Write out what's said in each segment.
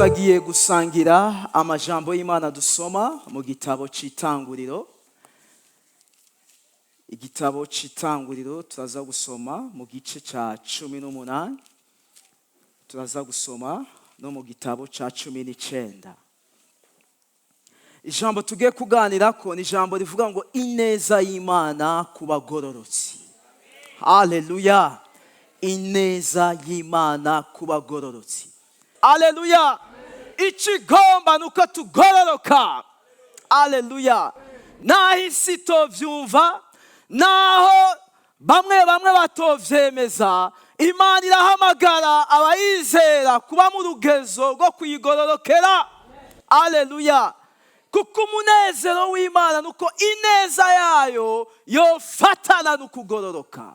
Turagiye gusangira amajambo y'Imana dusoma mu gitabo cy'Itanguriro. Igitabo cy'Itanguriro turaza gusoma mu gice cya 18, turaza gusoma no mu gitabo cya 19. Ijambo tugiye kuganira ko ni ijambo rivuga ngo ineza y'Imana ku bagororotsi. Haleluya! Ineza y'Imana ku bagororotsi. Aleluya! Ikigomba ni uko tugororoka. Aleluya! Naho isi itovyumva, naho bamwe bamwe batovyemeza, Imana irahamagara abayizera kuba mu rugezo rwo kuyigororokera. Aleluya! Kuko umunezero w'Imana ni uko ineza yayo yofatana n'ukugororoka.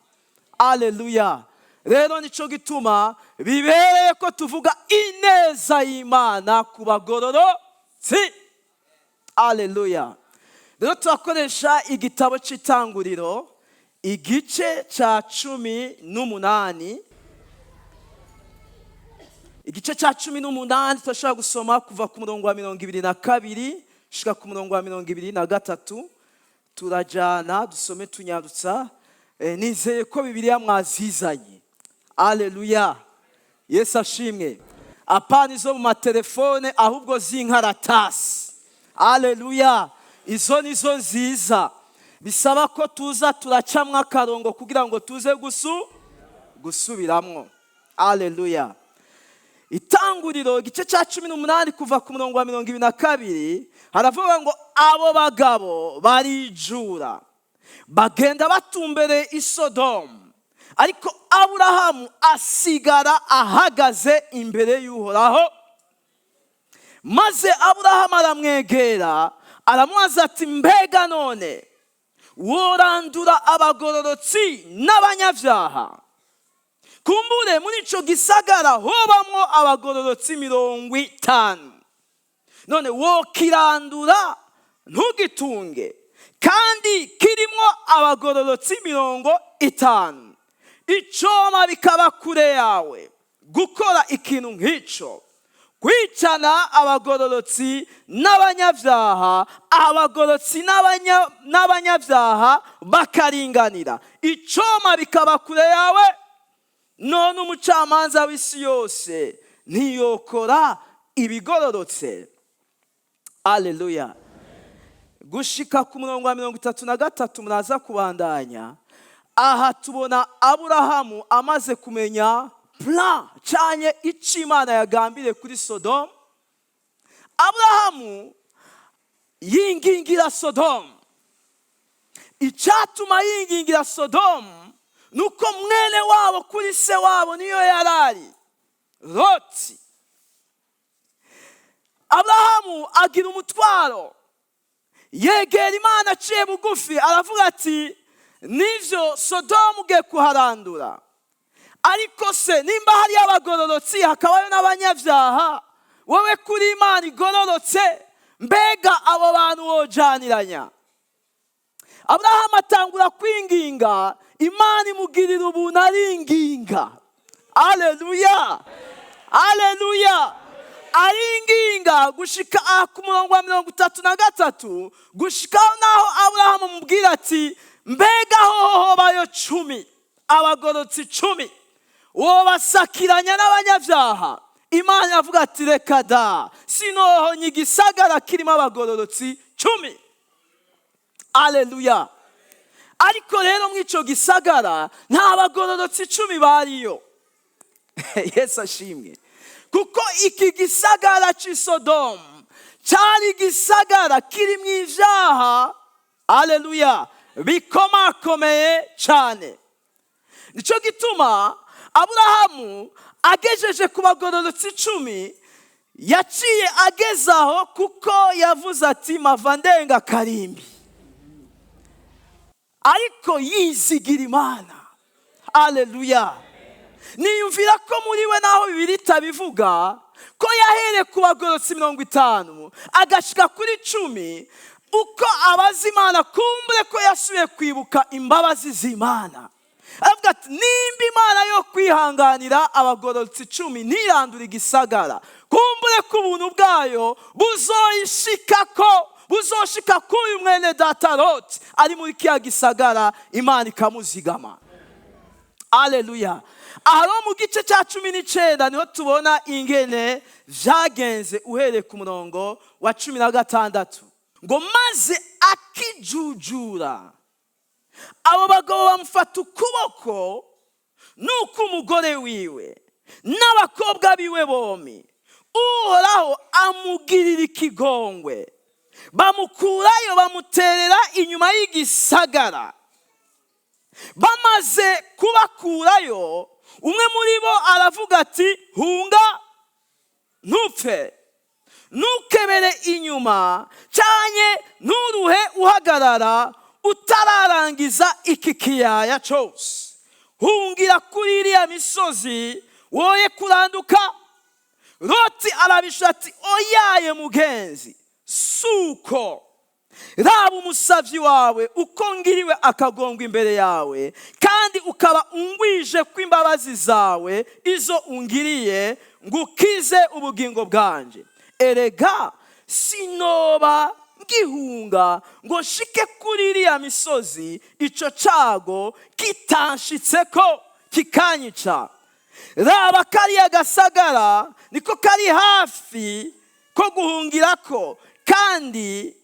Aleluya! Rero nicyo gituma bibereye ko tuvuga ineza y'Imana ku bagororotsi. Aleluya! Rero turakoresha igitabo cy'Itanguriro, igice cya 18. Igice cya 18 turashobora gusoma kuva ku murongo wa 22 gushika ku murongo wa 23. Turajyana dusome tunyarutsa. Nizeye ko Bibiliya mwazizanye. Aleluya! Yesu ashimwe! Apana izo mu matelefone, ahubwo z'inkaratasi. Aleluya! Izo nizo nziza. Bisaba ko tuza turacamwo akarongo kugira ngo tuze gusubiramwo. Aleluya! Itanguriro, igice cya 18, kuva ku murongo wa 22, haravuga ngo: "Abo bagabo barijura, bagenda batumbereye i Sodomu, ariko Aburahamu asigara ahagaze imbere y'Uhoraho. Maze Aburahamu aramwegera, aramubaza ati: 'Mbega none worandura abagororotsi n'abanyabyaha? Kumbure muri ico gisagara hobamwo abagororotsi 50. None wokirandura ntugitunge, kandi kirimwo abagororotsi 50? Icoma bikaba kure yawe gukora ikintu nk'ico, kwicana abagororotsi n'abanyabyaha, abagororotsi n'abanyabyaha bakaringanira. Icoma bikaba kure yawe. None umucamanza w'isi yose ntiyokora ibigororotse?'" Aleluya! Gushika ku murongo wa 33 muraza kubandanya. Aha tubona Aburahamu amaze kumenya plan cyane, icyo Imana yagambiriye kuri Sodomu. Aburahamu yingingira Sodomu. Icyatuma yingingira Sodomu ni uko mwene wabo kuri se wabo niyo yarari, Loti. Aburahamu agira umutwaro, yegera Imana aciye bugufi, aravuga ati: "Nivyo, Sodomu ugiye kuharandura, ariko se nimba hariyo abagororotsi hakabayo n'abanyabyaha, wowe kuri Imana igororotse, mbega abo bantu wojaniranya?" Aburahamu atangura kwinginga, Imana imugirira ubuntu, aringinga. Aleluya, aleluya! Aringinga gushika aha ku murongo wa 33, gushikaho naho Aburahamu amubwira ati: "Mbega hoho hobayo 10, abagororotsi 10, wobasakiranya n'abanyabyaha?" Imana iravuga ati: "Reka da, sinohonya igisagara kirimo abagororotsi 10." Aleluya! Ariko rero muri icyo gisagara nta bagororotsi 10 bariyo. Yesu ashimwe! Kuko iki gisagara cy'i Sodomu cyari igisagara kirimo ibyaha, aleluya, bikomakomeye cyane. Nicyo gituma Aburahamu agejeje ku bagororotsi 10 yaciye agezaho, kuko yavuze ati: "Mava ndenga karimbi." Ariko yizigira Imana. Aleluya! Niyumvira ko muri we, naho Bibiliya itabivuga, ko yahereye ku bagororotsi 50 agashyika kuri 10, uko abaza Imana, kumbure ko yasubiye kwibuka imbabazi z'Imana. Aravuga ati: "Nimba Imana yo kwihanganira abagororotsi 10 ntirandure igisagara, kumbure ko ubuntu bwayo buzoyishikako, buzoshika k'uyu mwene data Loti ari muri kiya gisagara, Imana ikamuzigama." Aleluya! Aha rero mu gice cya 19 niho tubona ingene vyagenze, uhereye ku murongo wa 16 ngo: "Maze akijujura, abo bagabo bamufata ukuboko, nuko umugore wiwe n'abakobwa biwe bombi, Uhoraho amugirira ikigongwe, bamukurayo, bamuterera inyuma y'igisagara. Bamaze kubakurayo, umwe muri bo aravuga ati: 'Hunga, ntupfe, ntukebere inyuma cyane, nturuhe uhagarara utararangiza iki kiyaya cyose. Hungira kuri iriya misozi, woye kuranduka.' Loti arabisha ati: 'Oyaye mugenzi, suko. Raba umusavyi wawe uko ngiriwe akagongwa imbere yawe, kandi ukaba ungwije kw'imbabazi zawe izo ungiriye ngo ukize ubugingo bwanje. Erega sinoba ngihunga ngo nshike kuri iriya misozi, ico cago kitanshitseko kikanyica. Raba kariya gasagara niko kari hafi ko guhungirako, kandi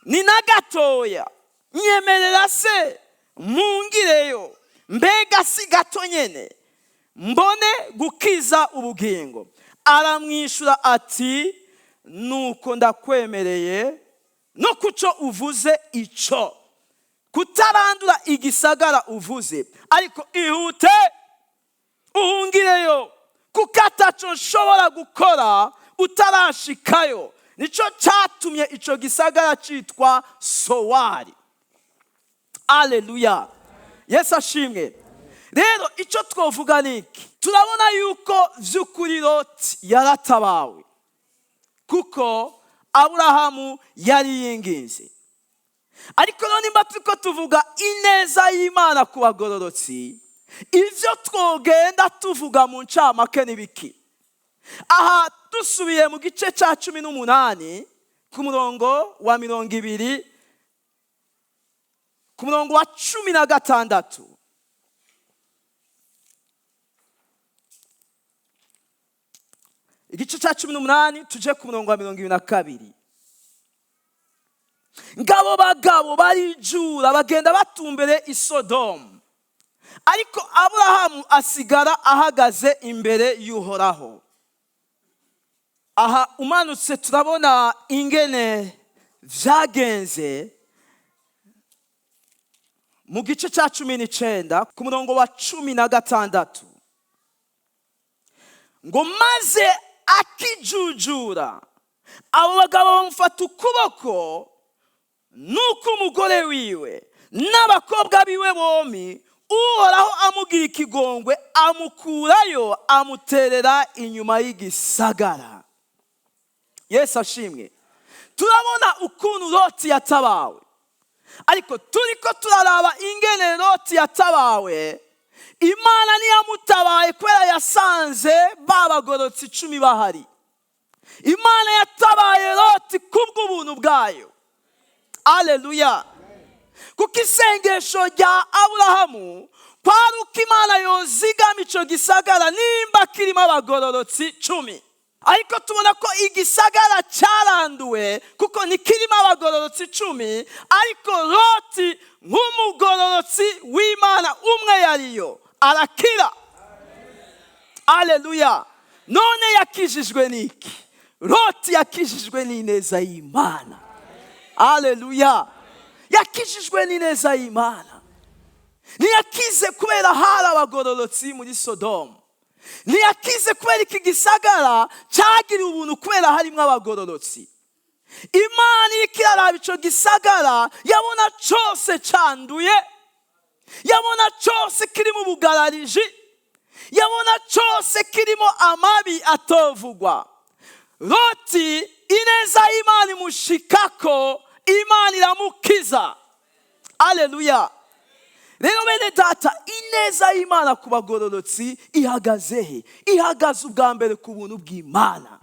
ni na gatoya. Nyemerera se mpungireyo, mbega si gato nyene, mbone gukiza ubugingo.' Aramwishyura ati: 'Nuko ndakwemereye no kuco uvuze, ico kutarandura igisagara uvuze. Ariko ihute uhungireyo, kuko ataco nshobora gukora utarashikayo.' Nico cyatumye ico gisagara citwa Sowari." Aleluya, Yesu ashimwe! Rero icyo twavuga ni iki: turabona yuko by'ukuri Loti yaratabawe kuko Aburahamu yari yinginze. Ariko none nimba turiko tuvuga ineza y'Imana ku bagororotsi, ibyo twogenda tuvuga mu ncamake ni biki? Aha dusubiye mu gice cya 18 ku murongo wa 20, ku murongo wa 16, igice cya 18, tuje ku murongo wa 22. Ngabo bagabo barijura, bagenda batumbere i Sodomu, ariko Aburahamu asigara ahagaze imbere y'Uhoraho. Aha umanutse turabona ingene vyagenze mu gice cya 19 ku murongo wa 16 ngo: "Maze akijujura, abo bagabo bamufata ukuboko, nuko umugore wiwe n'abakobwa biwe bombi, Uhoraho amugira ikigongwe, amukurayo, amuterera inyuma y'igisagara." Yesu ashimwe! Turabona ukuntu Loti yatabawe, ariko turiko turaraba ingene Loti yatabawe. Imana ntiyamutabaye kubera yasanze babagorotse 10 bahari. Imana yatabaye Loti kubw'ubuntu bwayo. Aleluya! Kuko isengesho rya Aburahamu kwari uko Imana yozigama ico gisagara nimba kirimo abagororotsi 10. Ariko tubona ko igisagara cyaranduwe kuko ntikirimo abagororotsi 10, ariko Loti nk'umugororotsi w'Imana umwe yariyo arakira. Aleluya! None yakijijwe n'iki? Loti yakijijwe n'ineza y'Imana. Aleluya! Yakijijwe n'ineza y'Imana. Ntiyakize kubera hari abagororotsi muri Sodomu, ntiyakize kubera iki gisagara cyagiriwe ubuntu kubera harimo abagororotsi. Imana iriko iraraba ico gisagara, yabona cose canduye, yabona cose kirimo ubugarariji, yabona cose kirimo amabi atovugwa. Loti ineza y'Imana imushikako, Imana iramukiza. Aleluya! Rero bene data, ineza y'Imana ku bagororotsi ihagaze he? Ihagaze ubwa mbere ku buntu bw'Imana.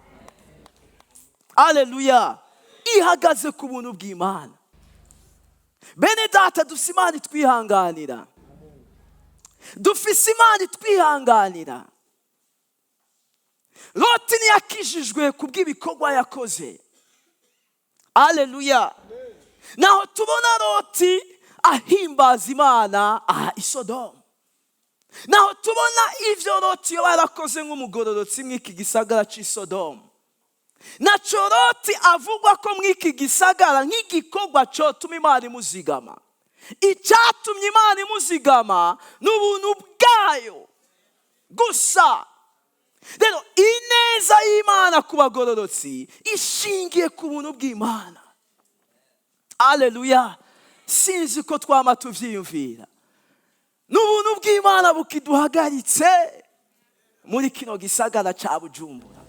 Aleluya! Ihagaze ku buntu bw'Imana. Bene data, dufise Imana itwihanganira, dufise Imana itwihanganira. Loti ntiyakijijwe ku bw'ibikorwa yakoze. Aleluya! Naho tubona Loti ahimbaza Imana aha i Sodomu, naho tubona ivyo Loti yoba yarakoze nk'umugororotsi mw'iki gisagara c'i Sodomu, naco Loti avugwa ko mw'iki gisagara nk'igikorwa cotuma Imana imuzigama. Icyatumye Imana imuzigama ni ubuntu bwayo gusa. Rero ineza y'Imana ku bagororotsi ishingiye ku buntu bw'Imana. Aleluya! Sinzi ko twama tuvyiyumvira. N'ubuntu bw'Imana bukiduhagaritse muri kino gisagara ca Bujumbura.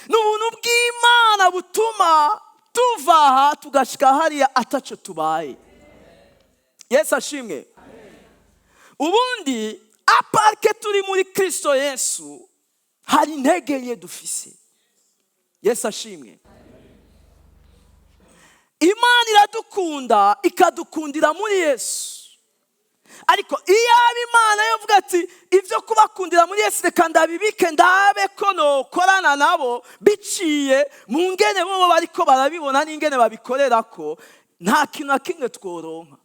N'ubuntu bw'Imana butuma tuva aha tugashika hariya ataco tubaye. Yesu ashimwe. Ubundi à part que turi muri Kristo Yesu, hari intege nke dufise. Yesu ashimwe. Imana iradukunda, ikadukundira muri Yesu. Ariko iyaba Imana yavuga ati: "Ibyo kubakundira muri Yesu reka ndabibike, ndabe ko nokorana nabo biciye mu ngene bo bariko barabibona n'ingene babikorera ko", nta kintu na kimwe tworonka,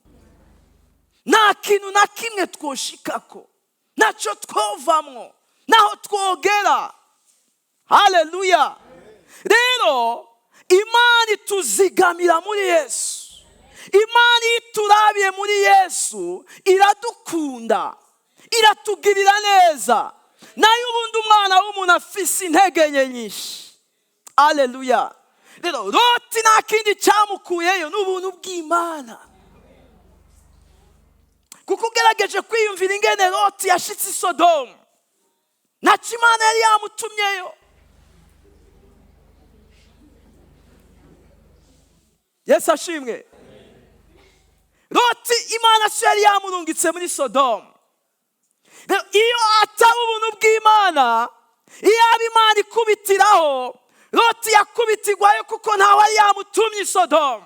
nta kintu na kimwe twoshikako, ntacyo twovamwo, naho twogera. Haleluya! Rero Imana ituzigamira muri Yesu. Imana iyo iturabiye muri Yesu iradukunda, iratugirira neza. Nayo ubundi umwana w'umuntu afise intege nke nyinshi. Aleluya! Rero Loti nta kindi cyamukuyeyo, ni ubuntu bw'Imana. Kuko ugerageje kwiyumvira ingene Loti yashitse i Sodomu, ntacyo Imana yari yamutumyeyo. Yesu ashimwe. Loti Imana si yari yamurungitse muri Sodomu. Rero iyo ataba ubuntu bw'Imana, iyo aba Imana ikubitiraho, Loti yakubitirwayo, kuko ntawe yari yamutumye i Sodomu.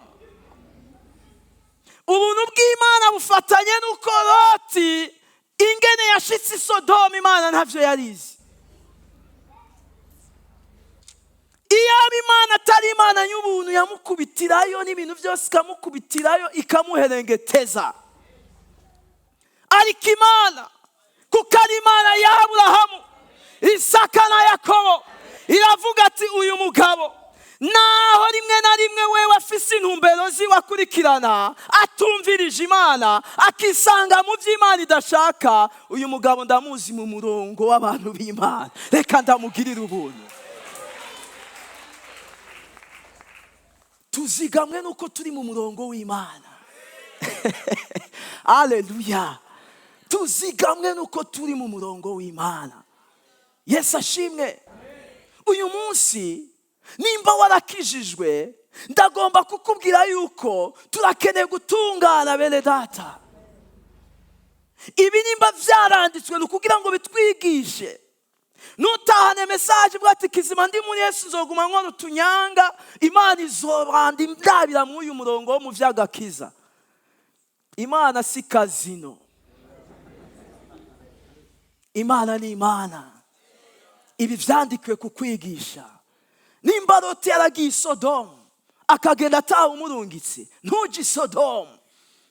Ubuntu bw'Imana bufatanye n'uko Loti ingene yashitse i Sodomu Imana ntavyo yarizi. Iyaba Imana atari Imana y'ubuntu, yamukubitirayo n'ibintu byose, ikamukubitirayo, ikamuherengeteza. Ariko Imana, kuko ari Imana ya Aburahamu, Isaka na Yakobo, iravuga ati: "Uyu mugabo, naho rimwe na rimwe wewe afise intumbero ziwe akurikirana, atumvirije Imana, akisanga mu by'Imana idashaka, uyu mugabo ndamuzi mu murongo w'abantu b'Imana, reka ndamugirire ubuntu." Tuzigamwe nuko turi mu murongo w'Imana. Aleluya! Tuzigamwe nuko turi mu murongo w'Imana. Yesu ashimwe. Uyu munsi nimba warakijijwe, ndagomba kukubwira yuko turakeneye gutungana. Bene data, ibi nimba byaranditswe ni ukugira ngo bitwigishe. Nutahane message bwa ati: "Kizima ndi muri Yesu, nzoguma nkora utunyanga, Imana izobanda indabira muri uyu murongo wo mu vy'agakiza." Imana si casino. Imana ni Imana. Ibi vyandikiwe kukwigisha. Nimba Loti yaragiye i Sodomu akagenda ataha umurungitse, ntuje i Sodomu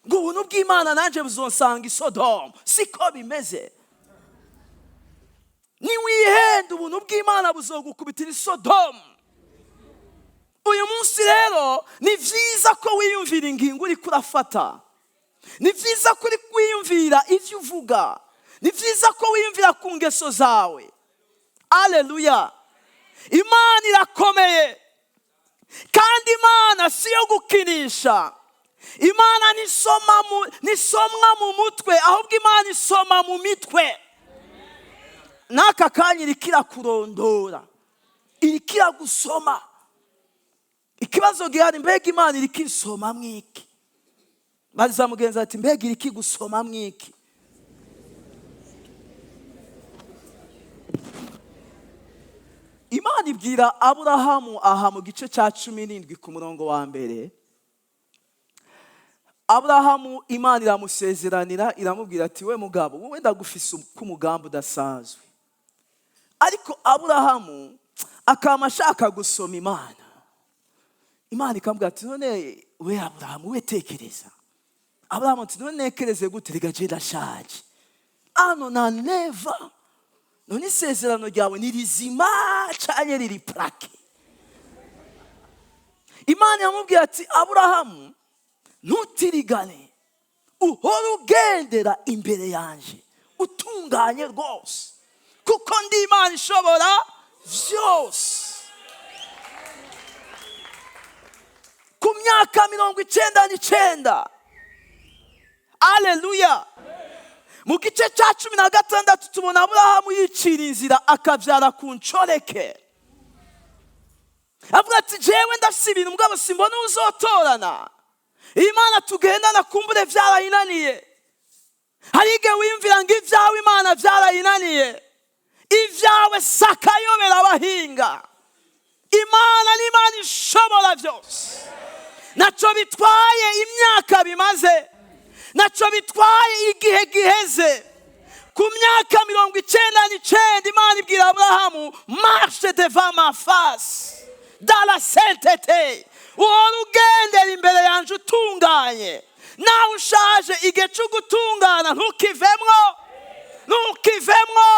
ngo ubuntu bw'Imana nanjye buzonsanga i Sodomu. Siko bimeze. Niwihenda, ubuntu bw'Imana buzogukubitira i Sodomu. Uyu munsi rero ni byiza ko wiyumvira ingingo uri kurafata, ni byiza ko uri kwiyumvira ibyo uvuga, ni byiza ko wiyumvira ku ngeso zawe. Aleluya! Imana irakomeye, kandi Imana si iyo gukinisha. Imana ntisomwa mu mutwe, ahubwo Imana isoma mu mitwe. N'aka kanya iriko irakurondora, iriko iragusoma. Ikibazo gihari: mbega Imana iriko isoma mwiki? Baza mugenzi ati: "Mbega iriki gusoma mwiki?" Imana ibwira Aburahamu aha mu gice cya 17 ku murongo wa mbere. Aburahamu Imana iramusezeranira, iramubwira ati: "We mugabo, wowe ndagufise k'umugambi udasanzwe." Ariko Aburahamu akaba ashaka gusoma Imana. Imana ikamubwira ati: "None we Aburahamu, we tekereza." Aburahamu ati: "None nekereze gute? Rega je ndashaje ano na neva. None isezerano ryawe ni rizima canke riri plaqué?" Imana yamubwiye ati: "Aburahamu, ntutirigane, uhore ugendera imbere yanje utunganye rwose, kuko ndi Imana ishobora vyose." Ku myaka 99, aleluya! Mu gice cya 16 tubona Aburahamu yicira inzira, akabyara ku ncoreke. Avuga ati: "Jewe ndafise ibintu, mugabo simbona uzotorana. Imana tugendana kumbure vyarayinaniye." Hari igihe wiyumvira ngo ibyawe Imana vyarayinaniye. Ibyawe sakayobera abahinga. Imana ni Imana ishobora byose. Naco bitwaye imyaka bimaze, naco bitwaye igihe giheze. Ku myaka 99 Imana ibwira Aburahamu: "Marche devant ma face dans la sainteté." Uhora ugendera imbere yanje utunganye. Nawe ushaje, igihe cyo gutungana ntukivemwo, ntukivemwo,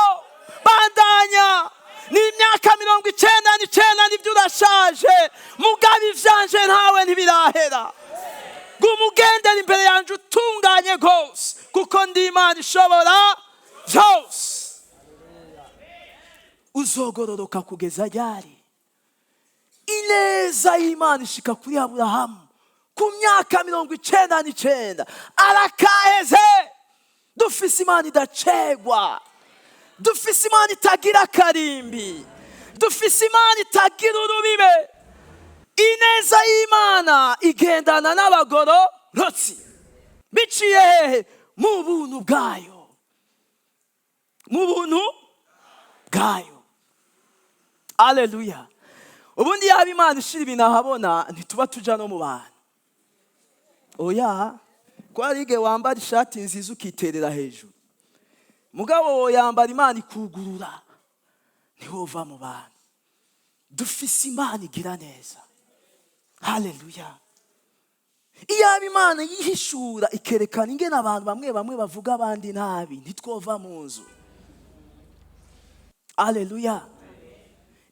bandanya. Ni imyaka 99, nibyo, urashaje, mugabo ivyanje ntawe ntibirahera. Guma ugendera imbere yanjye utunganye rwose, kuko ndi Imana ishobora byose. Uzogororoka kugeza ryari? Ineza y'Imana ishika kuri Aburahamu ku myaka 99, arakaheze. Dufise Imana idacegwa, dufise Imana itagira akarimbi, dufise Imana itagira urubibe. Ineza y'Imana igendana n'abagororotsi biciye hehe? Mu buntu bwayo, mu buntu bwayo. Aleluya! Ubundi yaba Imana ishira ibintu ahabona, ntituba tuja no mu bantu. Oya, ko hari igihe wambara ishati nziza ukiterera hejuru, mugabo woyambara Imana ikugurura, ntiwova mu bantu. Dufise Imana igira neza. Haleluya! Iyaba Imana yihishura ikerekana ingene abantu bamwe bamwe bavuga abandi nabi, ntitwova mu nzu. Aleluya!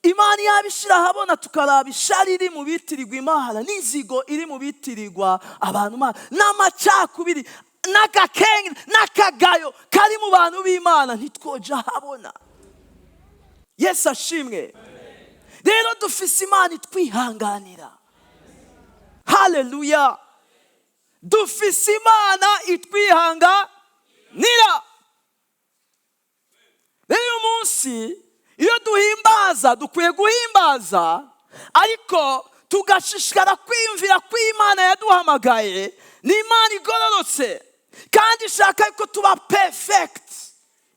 Imana yaba ishira ahabona, tukaraba ishari iri mu bitirirwa Imana, n'inzigo iri mu bitirirwa abantu Imana, n'amacakubiri n'agakenge n'akagayo kari mu bantu b'Imana, ntitwoja ahabona. Yesu ashimwe! Rero dufise Imana itwihanganira. Haleluya! Dufise Imana itwihanganira. Rero uyu munsi iyo duhimbaza, dukwiye guhimbaza, ariko tugashishikara kwiyumvira ko Imana yaduhamagaye ni Imana igororotse, kandi ishaka ko tuba perfect,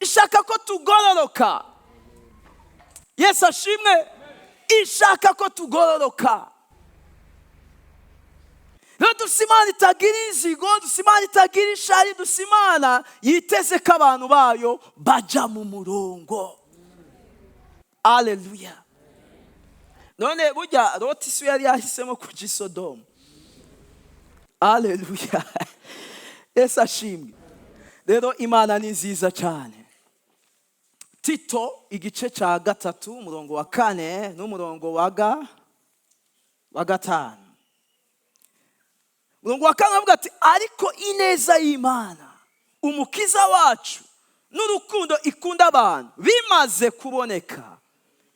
ishaka ko tugororoka. Yesu ashimwe! Ishaka ko tugororoka. Rero dufite Imana itagira inzigo, dufite Imana itagira ishari, dufite Imana yiteze ko abantu bayo bajya mu murongo. Aleluya! None burya Loti si we yari yahisemo kuja i Sodomu? Aleluya! Yesu ashimwe! Rero Imana ni nziza cyane. Tito igice cya 3, umurongo wa 4 n'umurongo wa 5. Umurongo wa 4 avuga ati: "Ariko ineza y'Imana Umukiza wacu n'urukundo ikunda abantu bimaze kuboneka,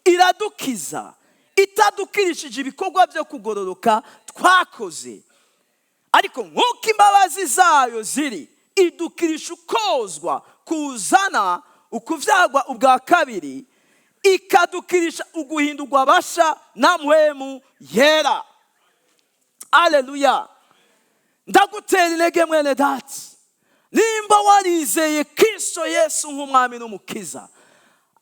iradukiza, itadukirishije ibikorwa byo kugororoka twakoze, ariko nk'uko imbabazi zayo ziri, idukirisha ukozwa kuzana ukuvyagwa ubwa kabiri, ikadukirisha uguhindurwa basha na Mpwemu Yera." Aleluya! Ndagutera intege, mwene data, nimba warizeye Kirisito Yesu nk'umwami n'umukiza,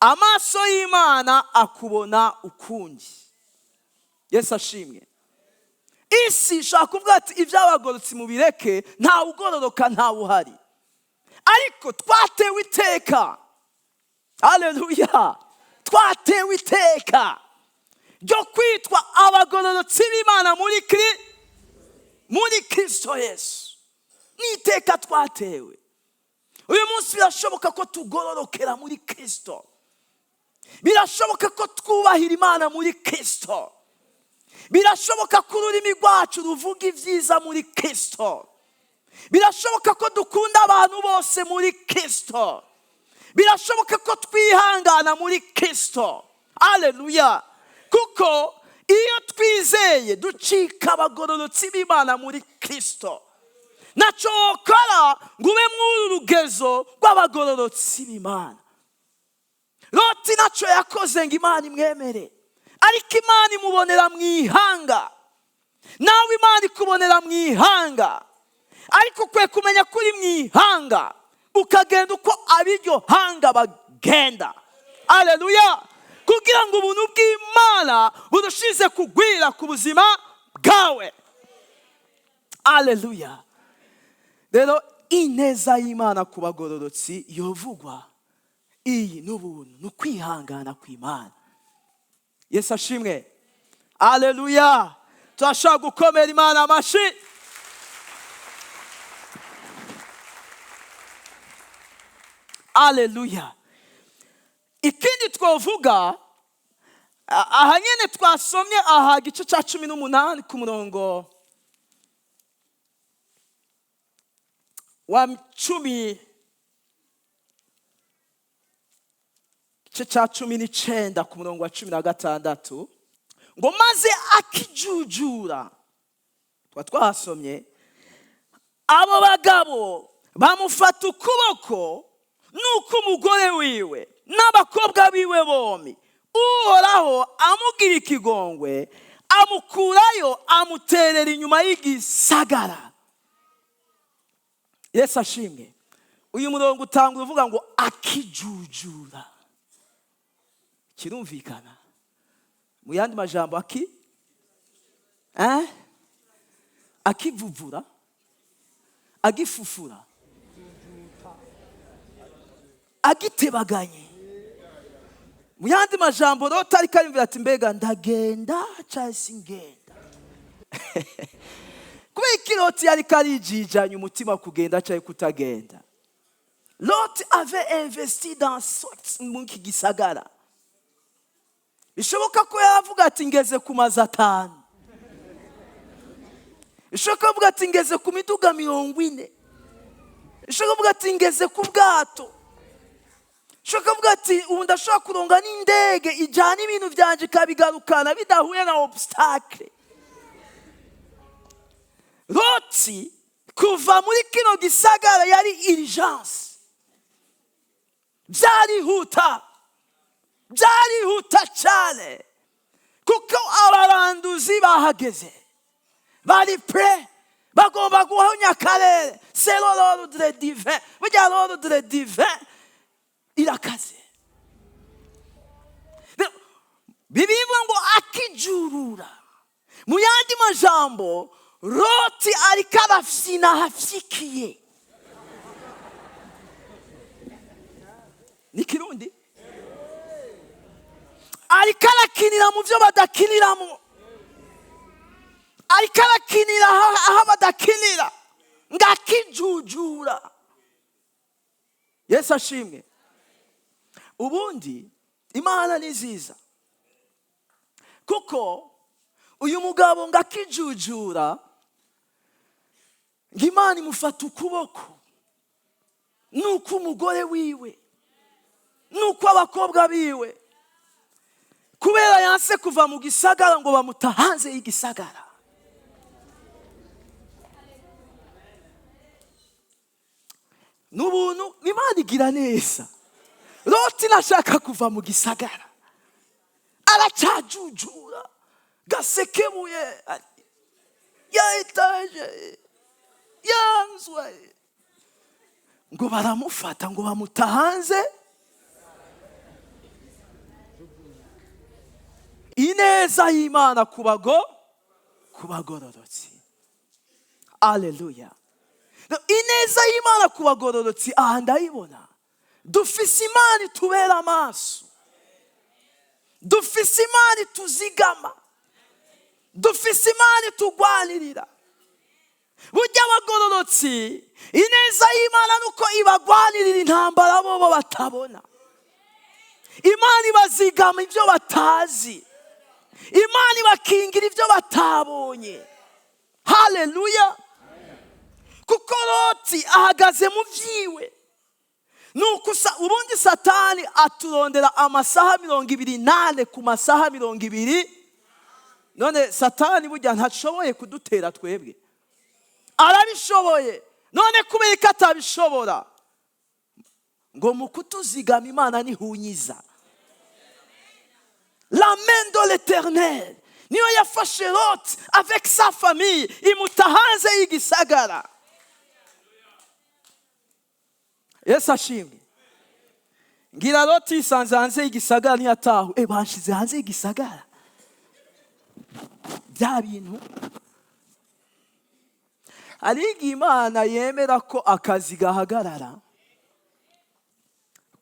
amaso y'Imana akubona ukundi. Yesu ashimwe. Isi ishobora kuvuga ati: "Iby'abagororotsi mubireke, ntawe ugororoka, ntawe uhari." Ariko twatewe iteka, aleluya, twatewe iteka ryo kwitwa abagororotsi b'Imana muri Kirisito Yesu. Ni iteka twatewe. Uyu munsi birashoboka ko tugororokera muri Kirisito, birashoboka ko twubahira Imana muri Kirisito, birashoboka ko ururimi rwacu ruvuga ibyiza muri Kirisito, birashoboka ko dukunda abantu bose muri Kirisito, birashoboka ko twihangana muri Kirisito. Aleluya! Kuko iyo twizeye ducika abagororotsi b'Imana muri Kirisito. Ntacyo wokora ngo ube muri uru rugezo rw'abagororotsi b'Imana. Loti ntacyo yakoze ngo Imana imwemere, ariko Imana imubonera mu ihanga. Nawe Imana ikubonera mu ihanga, ariko ukwiye kumenya ko uri mu ihanga, ukagenda uko ab'iryo hanga bagenda. Aleluya! Kugira ngo ubuntu bw'Imana burushize kugwira ku buzima bwawe. Aleluya! Rero ineza y'Imana ku bagororotsi yovugwa iyi ni ubuntu, ni ukwihangana kw'Imana. Yesu ashimwe. Aleluya! Turashobora gukomera Imana amashyi. Aleluya! Ikindi twavuga aha nyine twasomye aha, gice cya 18 ku murongo wa 10, igice cya 19 ku murongo wa 16, ngo: "Maze akijujura," tuba twahasomye, "abo bagabo bamufata ukuboko, nuko umugore wiwe n'abakobwa biwe bombi, Uhoraho amugira ikigongwe, amukurayo, amuterera inyuma y'igisagara." Yesu ashimwe. Uyu murongo utanga uvuga ngo akijujura, kirumvikana. Mu yandi majambo, eh? Akivuvura, agifufura, agitebaganye. Mu yandi majambo, Loti ariko ariyumvira ati: "Mbega ndagenda cyangwa singenda?" Kubera iki Loti yariko arijijanya umutima kugenda cyangwa kutagenda? Loti avait investi dans muri iki gisagara. Bishoboka ko yavuga ati: "Ngeze ku mazu 5." Bishoboka kuvuga ati: "Ngeze ku miduga 40." Bishoboka kuvuga ati: "Ngeze ku bwato." Bishoboka kuvuga ati: "Ubu ndashobora kuronga n'indege ijyana ibintu byanjye ikabigarukana bidahuye na obstacle." Loti kuva muri kino gisagara yari urgence, byarihuta, byarihuta cyane, kuko abaranduzi bahageze, bari prêts, bagomba guhonya akarere. C'est l'ordre divin. Burya l'ordre divin irakaze. Bibiliya ngo akijurura. Mu yandi majambo, Loti ariko arafyina hafyikiye. Ni Kirundi. Ariko arakinira mu byo badakiniramo, ariko arakinira aho badakinira, ngo akijujura. Yesu ashimwe. Ubundi Imana ni nziza, kuko uyu mugabo ngo akijujura, ngo Imana imufata ukuboko, nuko umugore wiwe, nuko abakobwa biwe, kubera yanse kuva mu gisagara, ngo bamuta hanze y'igisagara. N'ubuntu, Imana igira neza. Loti nashaka kuva mu gisagara, aracajujura gasekebuye ya etaje. Yanzwe ngo baramufata ngo bamuta hanze. Ineza y'Imana ku bagororotsi. Aleluya! Ineza y'Imana ku bagororotsi, aha ndayibona. Dufise Imana itubera amaso, dufise Imana ituzigama, dufise Imana itugwanirira. Burya abagororotsi, ineza y'Imana nuko ibagwanirira intambara bobo batabona. Imana ibazigama ibyo batazi, Imana ibakingira ibyo batabonye. Haleluya! Kuko Loti ahagaze mu byiwe. Nuko ubundi Satani aturondera amasaha 24 ku masaha 20. None Satani burya ntashoboye kudutera twebwe? Arabishoboye. None kubera ko atabishobora, ngo mu kutuzigama Imana ntihunyiza. La main de l'Éternel niyo yafashe Lot avec sa famille, imuta hanze y'igisagara. Yesu ashimwe! Ngira Lot yisanze hanze y'igisagara, ntiyatahu banshize hanze y'igisagara. Bya bintu, hari igihe Imana yemera ko akazi gahagarara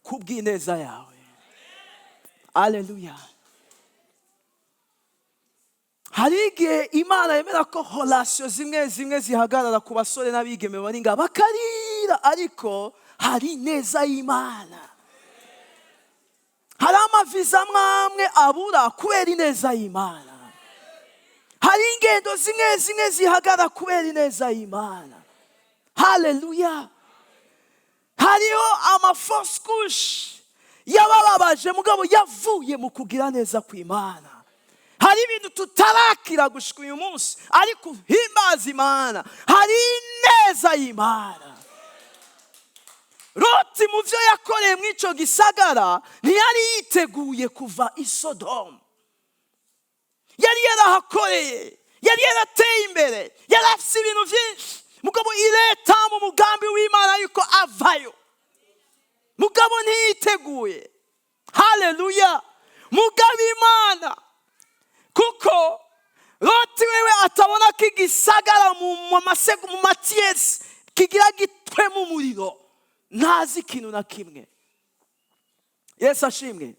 kubw'ineza yawe. Aleluya! Hari igihe Imana yemera ko relations zimwe zimwe zihagarara ku basore n'abigeme bari ngaha, bakarira, ariko hari ineza y'Imana. Hari amaviza amwe amwe abura kubera ineza y'Imana. Hari ingendo zimwe zimwe zihagarara kubera ineza y'Imana. Haleluya! Hariho ama fausses couches yabababaje, mugabo yavuye mu kugira neza kw'Imana. Hari ibintu tutarakira gushika uyu munsi, ariko himbaza Imana, hari ineza y'Imana. Loti mu byo yakoreye muri icyo gisagara, ntiyari yiteguye kuva i Sodomu. Yari yarahakoreye, yari yarateye imbere, yari afite ibintu byinshi, mugabo ireta mu mugambi w'Imana yuko avayo, mugabo ntiyiteguye. Haleluya! Mugabo Imana, kuko Loti wewe atabona ko igisagara mu matiyesi kigira gitwemo umuriro, ntazi ikintu na kimwe. Yesu ashimwe!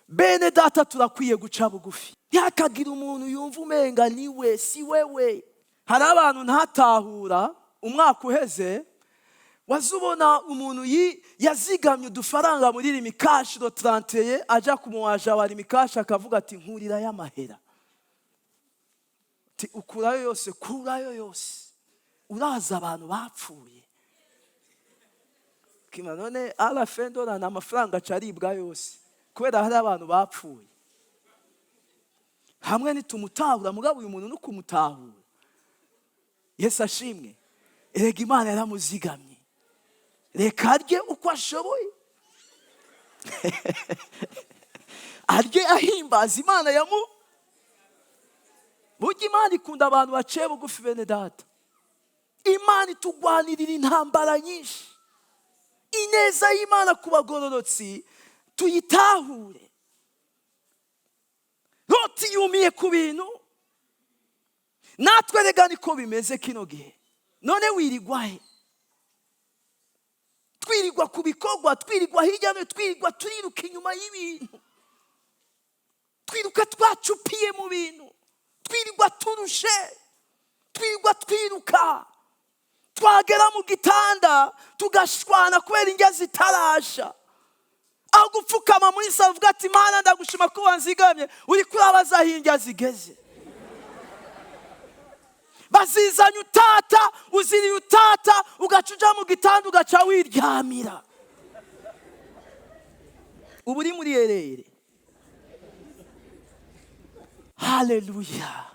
Bene data, turakwiye guca bugufi. Ntihakagire umuntu yumva umenga niwe, si wewe. Hari abantu ntatahura. Umwaka uheze wazubona umuntu yazigamye udufaranga muri Lumicash, le 31 aja ku muwaja wa Lumicash, akavuga ati: "Nkurira y'amahera." Ati: "Ukurayo yose, kurayo yose, uraza abantu bapfuye." Kima none à la fin de l'année amafaranga aca aribwa yose kubera hari abantu bapfuye. Hamwe nitumutahura, mugabo uyu muntu no kumutahura. Yesu ashimwe! Erega Imana yaramuzigamye, reka arye uko ashoboye, arye ahimbaza Imana yamu. Burya Imana ikunda abantu baciye bugufi. Bene data, Imana itugwanirira intambara nyinshi. Ineza y'Imana ku bagororotsi tuyitahure. Loti yumiye ku bintu. Natwe rega niko bimeze kino gihe. None wirigwa he? Twirirwa ku bikorwa, twirirwa hirya no hino, twirirwa turiruka inyuma y'ibintu, twiruka twacupiye mu bintu, twirirwa turushe, twirirwa twiruka, twagera mu gitanda tugashwana kubera indya zitarasha. Aho gupfukama muri salon uvuga ati: "Mana, ndagushima ko wanzigamye," uri kurabaza aho indya zigeze. Bazizanye utata, uziriye utata, ugaca uja mu gitanda, ugaca wiryamira. Ubu uri muri erere. Haleluya!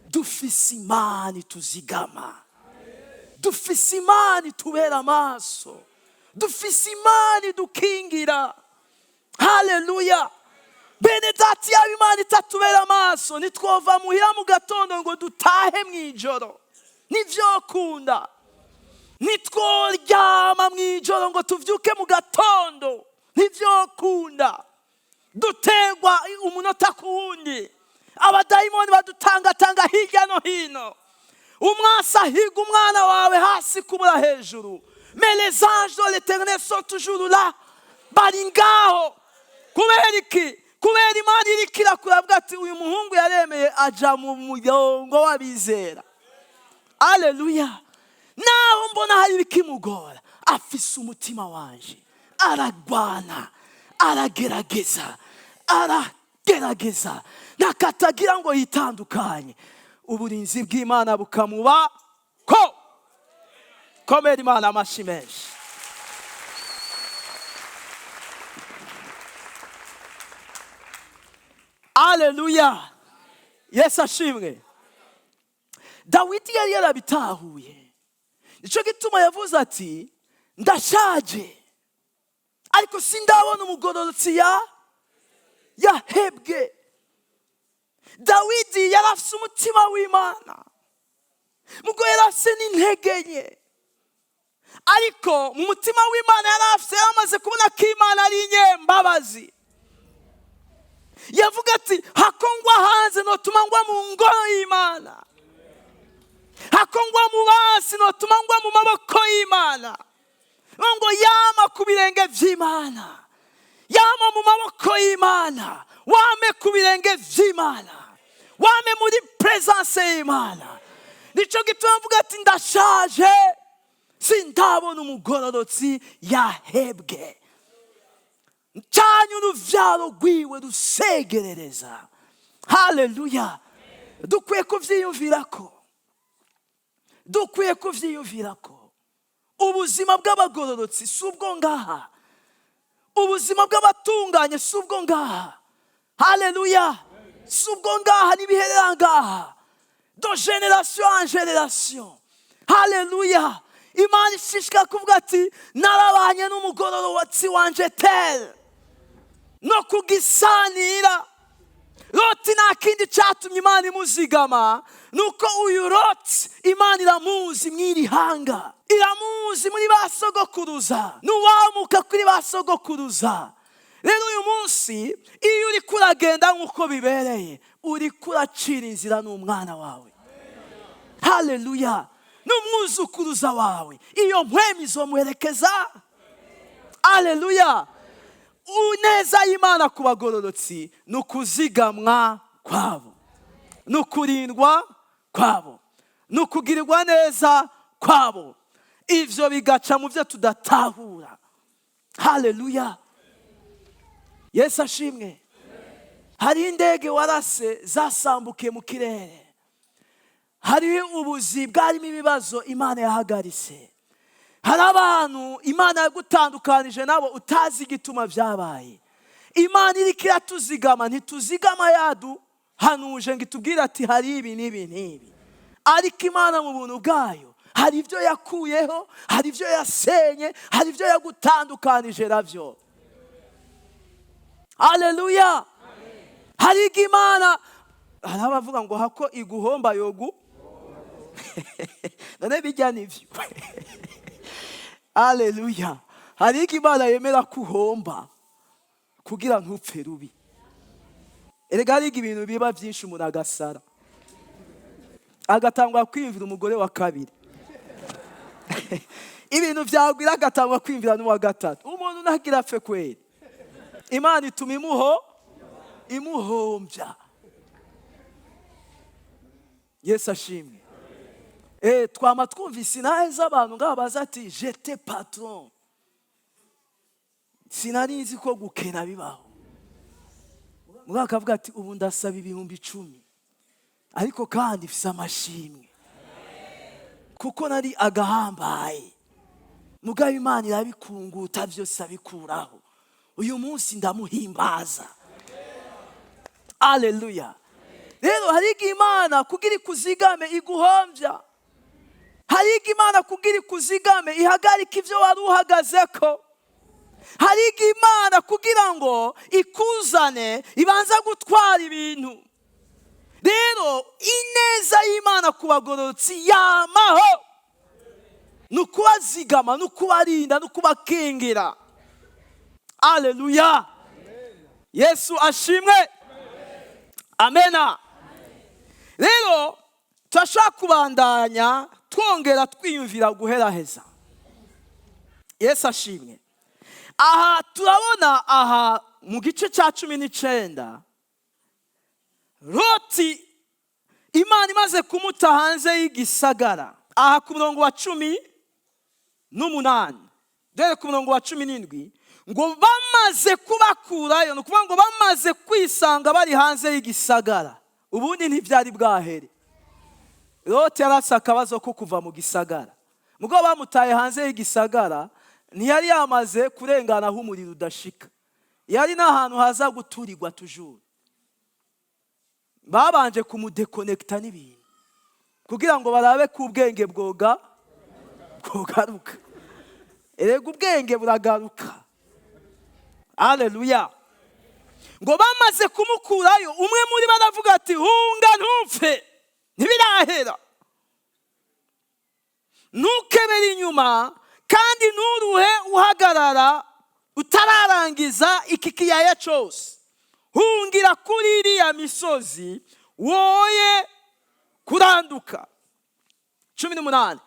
Dufise Imana ituzigama, dufise Imana itubera amaso, dufise Imana idukingira. Haleluya! Bene data, yaba Imana itatubera amaso, ntitwova muhira mu gatondo ngo dutahe mu ijoro. Ntibyokunda. Ntitworyama mu ijoro ngo tuvyuke mu gatondo. Ntibyokunda. Dutegwa umunota ku wundi. Abadayimoni badutangatanga hirya no hino. Umwansi ahiga umwana wawe hasi kubura hejuru. Mais les anges de l'Éternel sont toujours là. Bari ngaho. Kubera iki? Kubera Imana iriko irakura, avuga ati: "Uyu muhungu yaremeye aja mu murongo w'abizera." Aleluya! Naho mbona hari ibikimugora, afise umutima wanje, aragwana, aragerageza, aragerageza, ntakatagira ngo yitandukanye. Uburinzi bw'Imana bukamuba ko. Komera Imana amashyi menshi. Aleluya! Yesu ashimwe. Dawidi yari yarabitahuye, nicyo gituma yavuze ati: "Ndashaje, ariko sindabona umugororotsi ya yahebwe." Dawidi yari afise umutima w'Imana, mugo yari afise n'intege nke, ariko mu mutima w'Imana yari afise, yaramaze kubona ko Imana ari inyembabazi. Yavuga ati: "Hako ngwa hanze, notuma ngwa mu ngoro y'Imana. Hako ngwa mu basi, notuma ngwa mu maboko y'Imana." Ngo yama ku birenge vy'Imana, yama mu maboko y'Imana. Wame ku birenge vy'Imana, wame muri presence y'Imana. Nico gituma mvuga ati: "Ndashaje, sindabona umugororotsi yahebwe, ncanye uruvyaro rwiwe rusegerereza." Haleluya! Dukwiye kuvyiyumvirako, dukwiye kuvyiyumvirako. Ubuzima bw'abagororotsi si ubwo ngaha, ubuzima bw'abatunganye si ubwo ngaha. Haleluya! Si ubwo ngaha, ntibiherera ngaha, de génération en génération. Haleluya! Imana ishishika kuvuga ati: "Narabanye n'umugororotsi wanje tel no kugisanira." Loti nta kindi cyatumye Imana imuzigama, nuko uyu Loti Imana iramuzi mw'iri hanga, iramuzi muri ba sogokuruza, n'uwamuka kuri ba sogokuruza. Rero uyu munsi, iyo uri kuragenda nk'uko bibereye, uri kuracira inzira n'umwana wawe. Haleluya! N'umwuzukuruza wawe, iyo mpwemu izomuherekeza. Aleluya! Uneza y'Imana ku bagororotsi ni ukuzigamwa kwabo, ni ukurindwa kwabo, ni ukugirirwa neza kwabo. Ivyo bigaca mu byo tudatahura. Haleluya! Yesu ashimwe. Hari indege warase zasambukiye mu kirere, hari ubuzi bwarimo ibibazo Imana yahagaritse, hari abantu Imana yagutandukanije nabo utazi igituma byabaye. Imana iriko iratuzigama. Ntituzigama yaduhanuje ngo itubwire ati: "Hari ibi n'ibi n'ibi." Ariko Imana mu buntu bwayo hari ibyo yakuyeho, hari ibyo yasenye, hari ibyo yagutandukanije nabyo. Haleluya! Hari igihe Imana, hari abavuga ngo hako iguhomba yogu none bijya nivyo. Haleluya! Hari igihe Imana yemera kuhomba kugira ntupfe rubi. Erega hari igihe ibintu biba byinshi, umuntu agasara, agatangwa kwiyumvira umugore wa kabiri. Ibintu byagwira, agatangwa kwiyumvira n'uwa gatatu. Umuntu ntagira apfe kweri. Imana ituma imuhombya. Yesu ashimwe. Twama twumvise intahe z'abantu ngaho baza ati: "J'étais patron, sinari nzi ko gukena bibaho." Mugabo akavuga ati: "Ubu ndasaba 10,000, ariko kandi mfise amashimwe kuko nari agahambaye. Mugabo Imana irabikunguta byose, abikuraho. Uyu munsi ndamuhimbaza." Aleluya! Rero hari igihe Imana kugira ikuzigame iguhombya, hari igihe Imana kugira ikuzigame ihagarika ibyo wari uhagaze ko, hari igihe Imana kugira ngo ikuzane ibanza gutwara ibintu. Rero ineza y'Imana ku bagororotsi yamaho, ni ukubazigama, ni ukubarinda, ni ukubakingira. Aleluya, Yesu ashimwe, amena. Rero turashobora kubandanya twongera twiyumvira guheraheza. Yesu ashimwe. Aha turabona, aha mu gice cya 19, Loti Imana imaze kumuta hanze y'igisagara, aha ku murongo wa 18, dore ku murongo wa 17 ngo bamaze kubakurayo, ni ukuvuga ngo bamaze kwisanga bari hanze y'igisagara. Ubundi ntibyari bwahere, Loti yarafise akabazo ko kuva mu gisagara. Mugabo bamutaye hanze y'igisagara, ntiyari yamaze kurengana aho umuriro udashika, yari n'ahantu haza guturirwa. Tujuru babanje kumudekonekita n'ibintu kugira ngo barabe ko ubwenge bwoga bwogaruka. Erega ubwenge buragaruka. Aleluya. Ngo bamaze kumukurayo, umwe muri bo aravuga ati: "Hunga ntupfe, ntibirahera. Ntukebere inyuma kandi nturuhe uhagarara utararangiza iki kiyaya cyose. Hungira kuri iriya misozi, woye kuranduka." 18,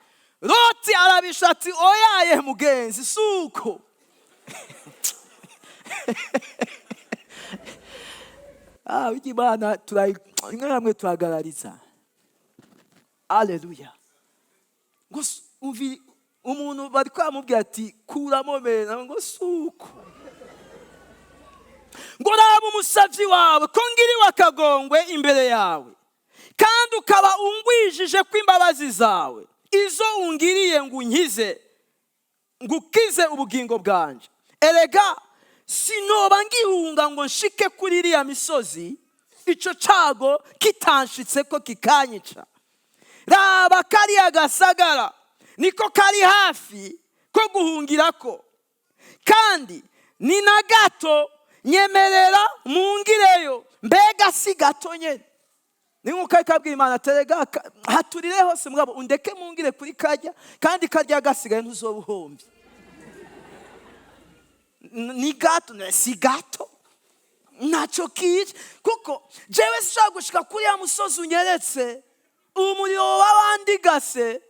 Loti arabisha ati: "Oyaye mugenzi, si uko." Ah, burya Imana rimwe na rimwe turagarariza. Aleluya. Ngo umvi umuntu bari kwamubwira ati: "Kuramo mena." Ngo si uko, ngo: "Raba umusavyi wawe ko ngiriwe akagongwe imbere yawe, kandi ukaba ungwijije kw'imbabazi zawe, izo ungiriye ngo unkize, ngukize ubugingo bwanje. Erega sinoba ngihunga ngo nshike kuri iriya misozi, ico cago kitanshitse ko kikanyica. Raba kariya gasagara niko kari hafi ko guhungirako, kandi ni na gato. Nyemerera mungireyo." Mbega si gato nyene? Ni nk'uko ariko abwira Imana aterega haturire hose, mugabo undeke mungire kuri kajya, kandi karya gasigaye ntuzoba uhombye. Ni gato, si gato, ntacyo kica, kuko jewe sinshobora gushika kuri ya musozi unyeretse, umuriro w'abandigase,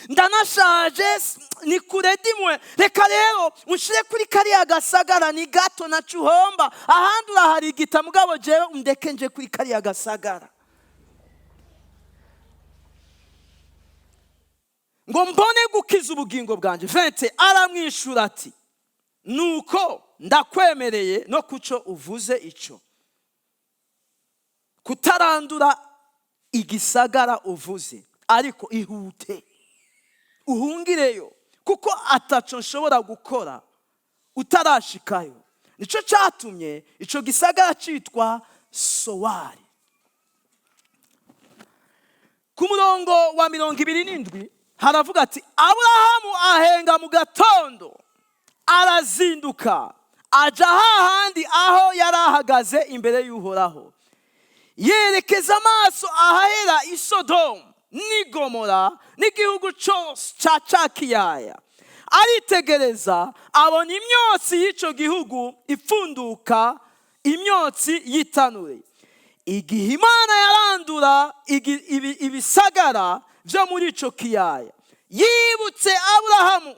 ndanashaje, ni kure dimwe. Reka rero unshire kuri kariya gasagara, ni gato, naco uhomba. Ahandi uraharigita, mugabo jewe undeke nje kuri kariya gasagara ngo mbone gukiza ubugingo bwanjye. 20, aramwishura ati: "Nuko ndakwemereye no kuco uvuze ico kutarandura igisagara uvuze, ariko ihute uhungireyo, kuko ataco nshobora gukora utarashikayo." Nico cyatumye ico gisagara citwa Sowari. Ku murongo wa 27 haravuga ati: Aburahamu ahenga mu gatondo, arazinduka, aja hahandi aho yari ahagaze imbere y'Uhoraho, yerekeza amaso ahahera i Sodomu n'i Gomora n'igihugu cyose cya ca kiyaya. Aritegereza, abona imyotsi y'icyo gihugu ipfunduka, imyotsi y'itanure, igihe Imana yarandura ibisagara byo muri ico kiyaya. Yibutse Aburahamu,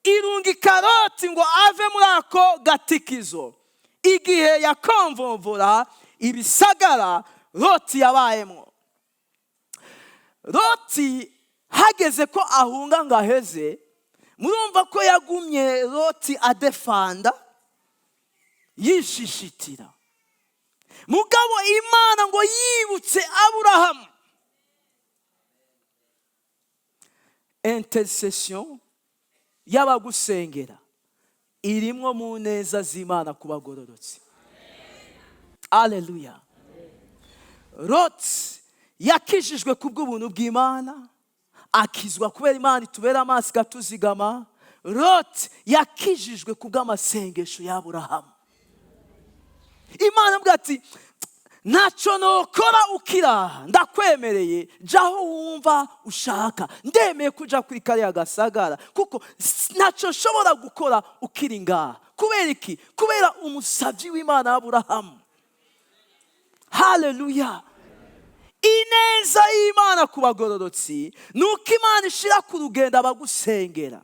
irunga ikaroti ngo ave muri ako gatikizo, igihe yakomvomvora ibisagara Loti yabayemwo. Loti hageze ko ahunga ngo aheze, murumva ko yagumye Loti adefanda, yishishitira. Mugabo Imana ngo yibutse Aburahamu. Intercession y'abagusengera irimwo mu neza z'Imana ku bagororotse. Aleluya. Loti yakijijwe kubw'ubuntu bw'Imana, akizwa kubera Imana itubera amaso ikatuzigama. Loti yakijijwe kubw'amasengesho y'Aburahamu. Imana avuga ati: Ntacyo nokora ukiraha. Ndakwemereye, jya aho wumva ushaka. Ndemeye kuja kuri kariya gasagara kuko ntacyo nshobora gukora ukiri ngaha. Kubera iki? Kubera umusabyi w'Imana Aburahamu. Haleluya! Ineza y'Imana ku bagororotsi ni uko Imana ishyira ku rugendo abagusengera,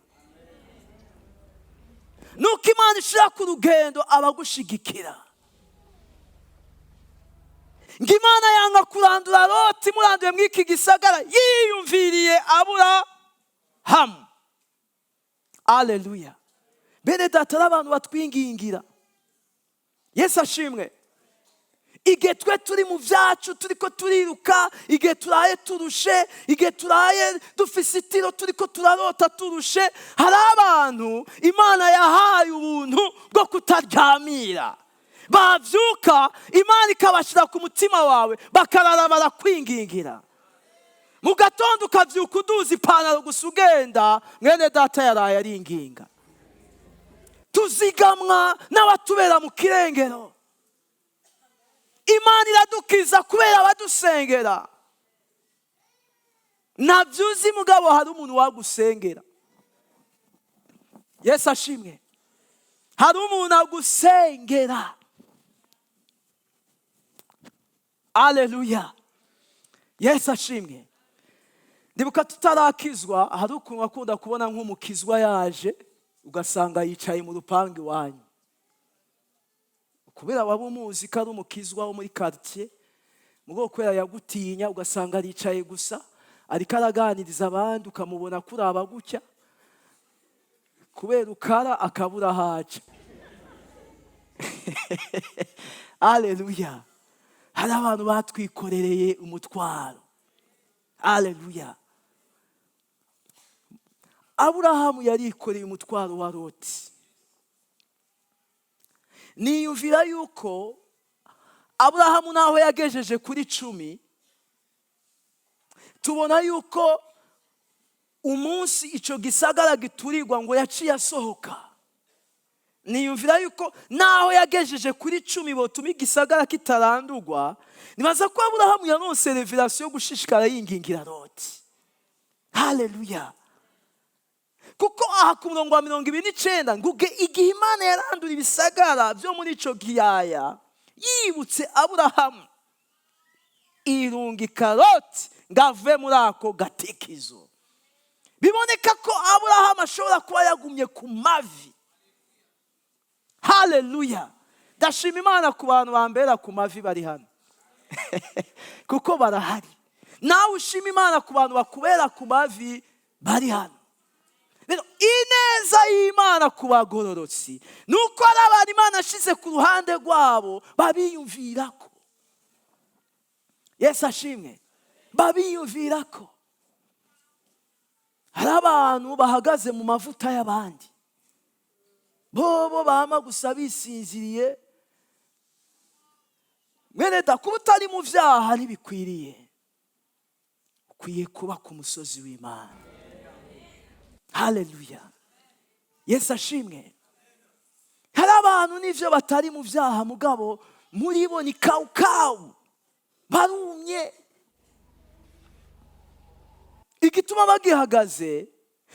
ni uko Imana ishyira ku rugendo abagushigikira. Ngo Imana yanga kurandura Loti, muranduye muri iki gisagara, yiyumviriye Aburahamu. Aleluya! Bene data, n'abantu batwingingira. Yesu ashimwe. Igihe twe turi mu byacu, turi ko turiruka, igihe turaye turushe, igihe turaye dufise itiro, turi ko turarota turushe, hari abantu Imana yahaye ubuntu bwo kutaryamira. Babyuka, Imana ikabashyira ku mutima wawe, bakarara barakwingingira. Mu gatondo ukabyuka uduza ipantaro gusa ugenda, mwene data yaraye aringinga. Tuzigamwa n'abatubera mu kirengero. Imana iradukiza kubera abadusengera. Ntabyo uzi, mugabo hari umuntu wagusengera. Yesu ashimwe. Hari umuntu agusengera. Aleluya! Yesu ashimwe. Ndibuka tutarakizwa, hari ukuntu akunda kubona nk'umukizwa yaje, ugasanga yicaye mu rupangu iwanyu, kubera waba umuzi ko ari umukizwa wo muri quartier. Mu kubera yagutinya, ugasanga aricaye gusa ariko araganiriza abandi, ukamubona kuraba gutya kubera ukara akabura haca. Aleluya! Hari abantu batwikorereye umutwaro. Aleluya! Aburahamu yarikoreye umutwaro wa Loti. Niyumvira yuko Aburahamu naho yagejeje kuri 10, tubona yuko umunsi icyo gisagara giturirwa ngo yaciye asohoka. Niyumvira yuko naho yagejeje kuri 10 botuma igisagara kitarandurwa, nibaza ko Aburahamu yaronse révélation yo gushishikara yingingira Loti. Haleluya! Kuko aha ku murongo wa 29 ngo igihe Imana yarandura ibisagara byo muri icyo kiyaya, yibutse Aburahamu, irungika Loti ngo ave muri ako gatikizo. Biboneka ko Aburahamu ashobora kuba yagumye ku mavi. Haleluya! Ndashima Imana ku bantu bambera ku mavi bari hano, kuko barahari. Nawe ushima Imana ku bantu bakubera ku mavi bari hano. Rero ineza y'Imana ku bagororotsi ni uko ari abantu Imana ashyize ku ruhande rwabo babiyumvira ko. Yesu ashimwe. Babiyumvira ko hari abantu bahagaze mu mavuta y'abandi, bobo bama gusa bisinziriye. Mwene da, kuba utari mu byaha ntibikwiriye, ukwiye kuba ku musozi w'Imana. Haleluya! Yesu ashimwe. Hari abantu n'ibyo batari mu byaha, mugabo muri bo ni kawukawu, barumye. Igituma bagihagaze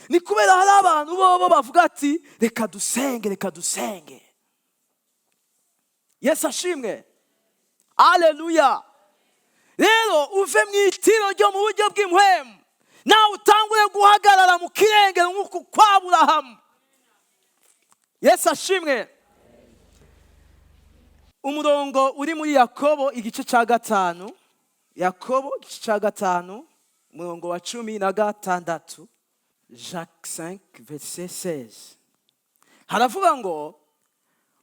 ni kubera hari abantu bobo bavuga ati: "Reka dusenge, reka dusenge." Yesu ashimwe. Aleluya! Rero uve mu itiro ryo mu buryo bw'impwemu, nawe utangure guhagarara mu kirengero nk'uku kwa Burahamu. Yesu ashimwe. Umurongo uri muri Yakobo igice cya 5, Yakobo igice cya 5, umurongo wa 16, Jacques 5 verset 16, haravuga ngo: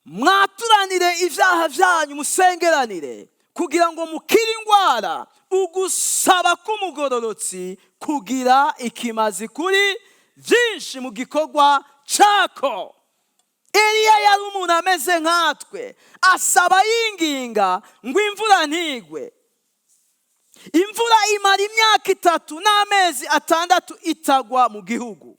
"Mwaturanire ibyaha byanyu, musengeranire kugira ngo mukire indwara. Ugusaba k'umugororotsi kugira ikimazi kuri byinshi mu gikorwa cyako." Eliya yari umuntu ameze nkatwe, asaba yinginga ngo imvura ntigwe. Imvura imara imyaka 3 n'amezi 6 itagwa mu gihugu.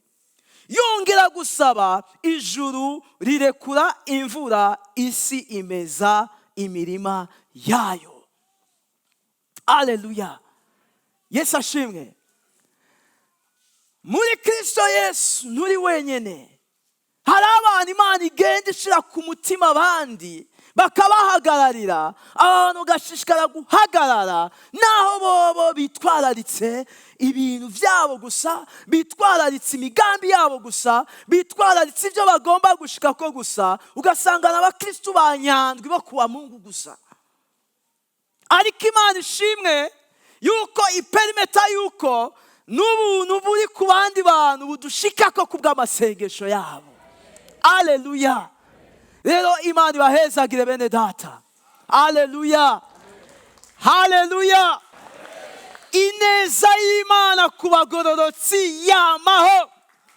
Yongera gusaba, ijuru rirekura imvura, isi imeza imirima yayo. Aleluya, Yesu ashimwe. Muri Kirisito Yesu nturi wenyine. Hari abantu Imana igenda ishyira ku mutima, abandi bakabahagararira. Abantu ugashishikara guhagarara naho bobo bitwararitse ibintu byabo gusa, bitwararitse imigambi yabo gusa, bitwararitse ibyo bagomba gushika ko gusa. Ugasanga n'abakristu ba Nyandwi bo kuwa Mungu gusa. Ariko Imana ishimwe yuko iperimeta yuko n'ubuntu buri ku bandi bantu budushikako ku bw'amasengesho yabo. Aleluya. Rero Imana ibahezagire, bene data. Aleluya, haleluya. Ineza y'Imana ku bagororotsi yamaho.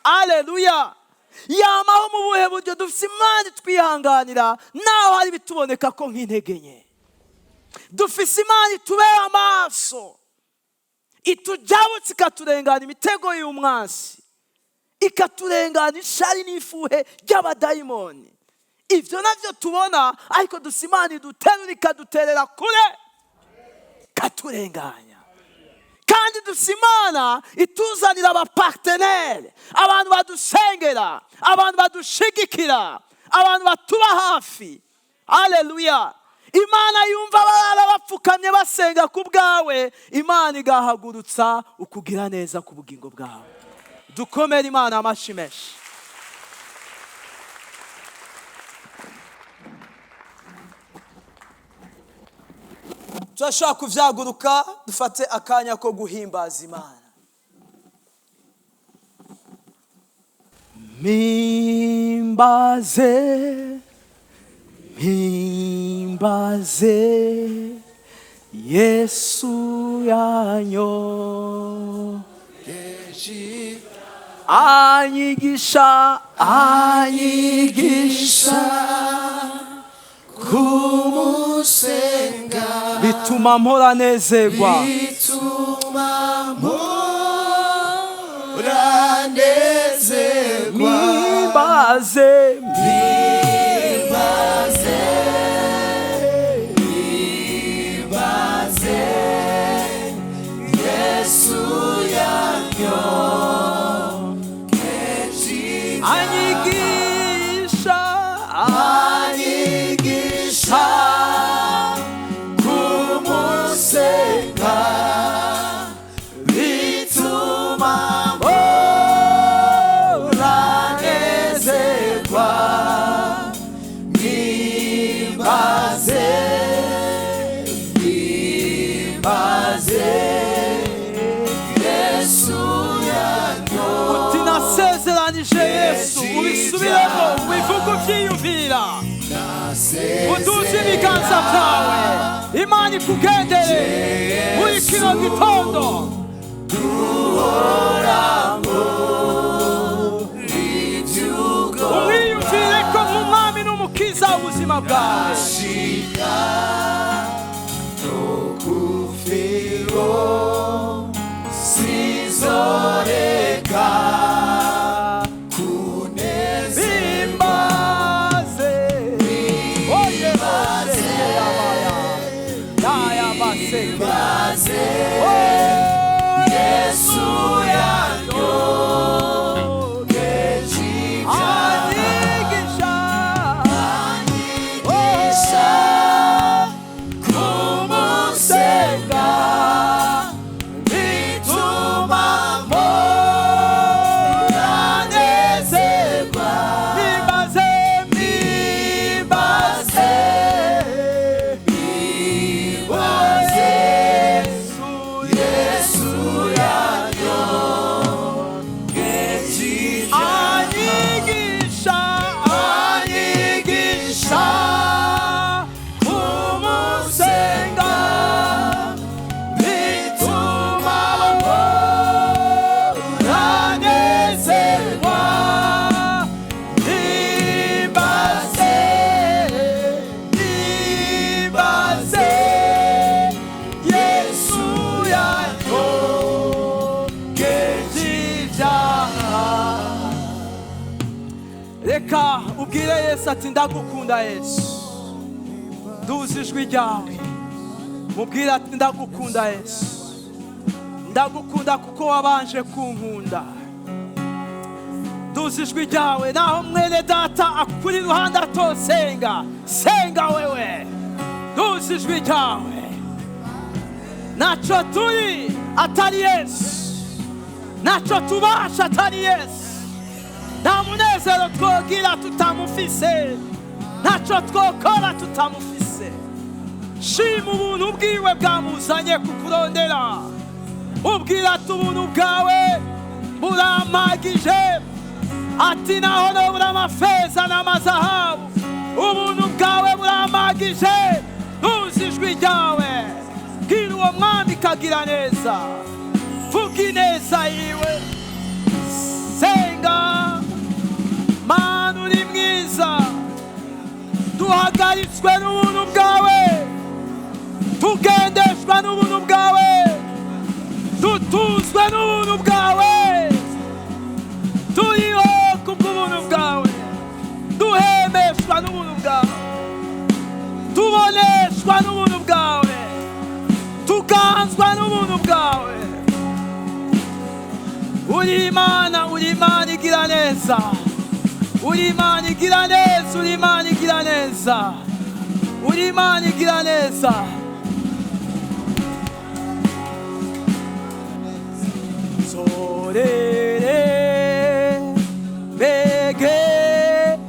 Aleluya. Yamaho mu buhe buryo? Dufite Imana itwihanganira naho hari ibituboneka ko nk'intege nke. Dufise Imana itubera amaso, itujabutse, ikaturengana imitego y'umwansi, ikaturengana ishari n'ifuhe ry'abadayimoni. Ibyo nabyo tubona, ariko dufise Imana iduterura, ikaduterera kure, ikaturenganya. Kandi dufise Imana ituzanira aba partenaires, abantu badusengera, abantu badushigikira, abantu batuba hafi. Aleluya. Imana yumva barara bapfukamye basenga ku bwawe, Imana igahagurutsa ukugira neza ku bugingo bwawe. Dukomere Imana amashyi menshi. Turashobora kuvyaguruka, dufate akanya ko guhimbaza Imana. Mpimbaze, mpimbaze Yesu yanyo anyigisha, anyigisha kumusenga, bituma mpora nezerwa, bituma mpora nezerwa. Mpimbaze, Mpimbaze, mpimbaze Yesu yanyokeje, anyigisha, anyigisha kumusenga, bituma mpora nezerwa. Mpimbaze, mpimbaze Yesu Uti nasezeranije Yesu. Ubisubiremo, ubivuge ubyiyumvira, uduze ibiganza byawe. Imana ikugendere muri kino gitondo. Umwiyumvire ko nk'umwami n'umukiza w'ubuzima bwawe. Shika no kufiro sizoreka kunezerwa. Bimbaze oye baseke yabaya yaya baseke. Mpimbaze Oh, Yesu yanyokeje, anyigisha, anyigisha kumusenga, bituma mpora nezerwa. Mimbaze, Mpimbaze, mpimbaze Yesu yanyokeje, anyigisha, anyigisha kumusenga, bituma mpora nezerwa. Mpimbaze, mpimbaze Yesu yanyokeje ibyaha. Reka ubwire Yesu ati: "Ndagukunda Yesu." Duza ijwi ryawe. Mubwire ati: "Ndagukunda Yesu, ndagukunda kuko wabanje kunkunda." Duza ijwi ryawe, naho mwene data akuri iruhande atosenga, senga wewe, duza ijwi ryawe. Ntacyo turi atari Yesu, ntacyo tubasha atari Yesu, nta munezero twogira tutamufise, ntacyo twokora tutamufise. Shima ubuntu bwiwe bwamuzanye kukurondera. Ubwira ati: "Ubuntu bwawe burampagije." Ati: "Naho nobura amafeza n'amazahabu, ubuntu bwawe burampagije." Ntuzi ijwi ryawe, bwira uwo mwami kagira neza, vuga ineza yiwe, senga. Mana, uri mwiza, duhagaritswe n'ubuntu bwawe, tugendeshwa n'ubuntu bwawe, dutuzwe n'ubuntu bwawe, turiho kubw'ubuntu bwawe, duhemeshwa n'ubuntu bwawe, tuboneshwa n'ubuntu bwawe, tuganzwa n'ubuntu bwawe. Uri Imana, uri Imana igira neza, uri Imana igira neza, uri Imana igira neza, uri Imana igira neza. Sorere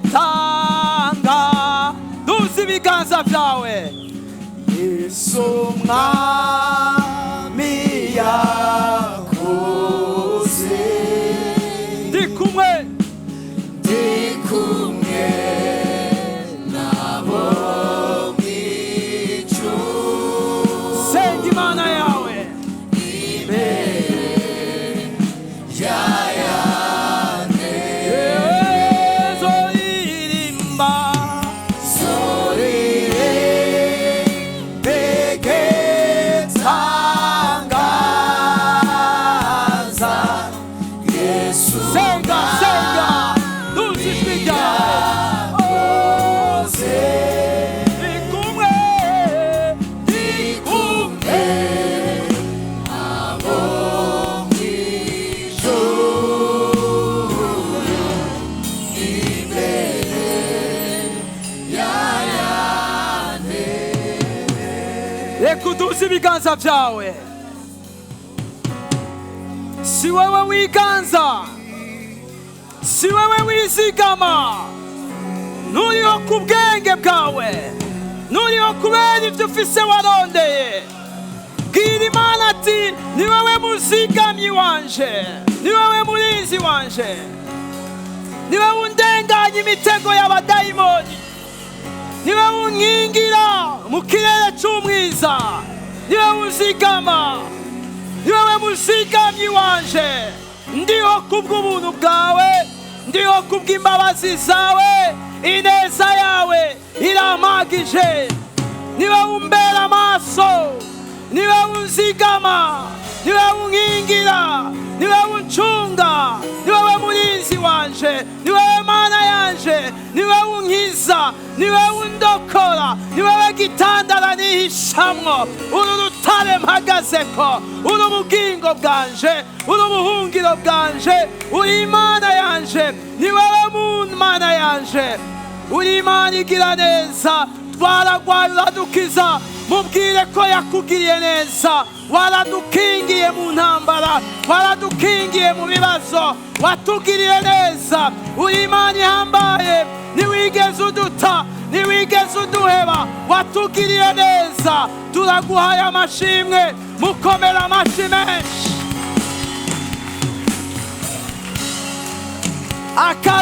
begetanga, duza ibiganza byawe. Yesu mwami yakoze. Ndi kumwe, ndi kumwe nabo mw'ijuru. Senga Imana yawe. Zoririmba. Sorere begetangaza Yesu. Senga, senga, duza ijwi ryawe. Yakoze. Ndi kumwe, ndi kumwe abo mw'ijuru imbere yayane. Reka uduze ibiganza byawe. Si wowe wiganza, si wowe wizigama, nturiho ku bwenge bwawe, nturiho kubera ibyo ufise warondeye. Bwira Imana ati: "Ni wowe muzigamyi wanje, ni wowe murinzi wanje, ni wowe undenganya imitego y'abadayimoni, ni wowe unkingira mu kirere cy'umwiza, ni wowe uzigama, ni wowe muzigamyi wanje. Ndiho kubw'ubuntu bwawe, ndiho kubw'imbabazi zawe, ineza yawe irampagije. Ni wowe umbera amaso, ni wowe unzigama, ni wowe unkingira, ni wowe uncunga, ni wowe murinzi wanje, ni wowe Mana yanje, ni wowe unkiza, ni wowe undokora, ni wowe gitandara nihishamwo, uru rutare mpagazeko, uri ubugingo bwanje, uri ubuhungiro bwanje, uri Imana yanje, ni wowe mu Mana yanje, uri Imana igira neza. Twaragwaye uradukiza." Mubwire ko yakugiriye neza. Waradukingiye mu ntambara, waradukingiye mu bibazo, watugiriye neza, uri Imana ihambaye. Ntiwigeze uduta, ntiwigeze uduheba, watugiriye neza. Turaguhaye amashimwe. Mukomera amashyi menshi. Akaruru.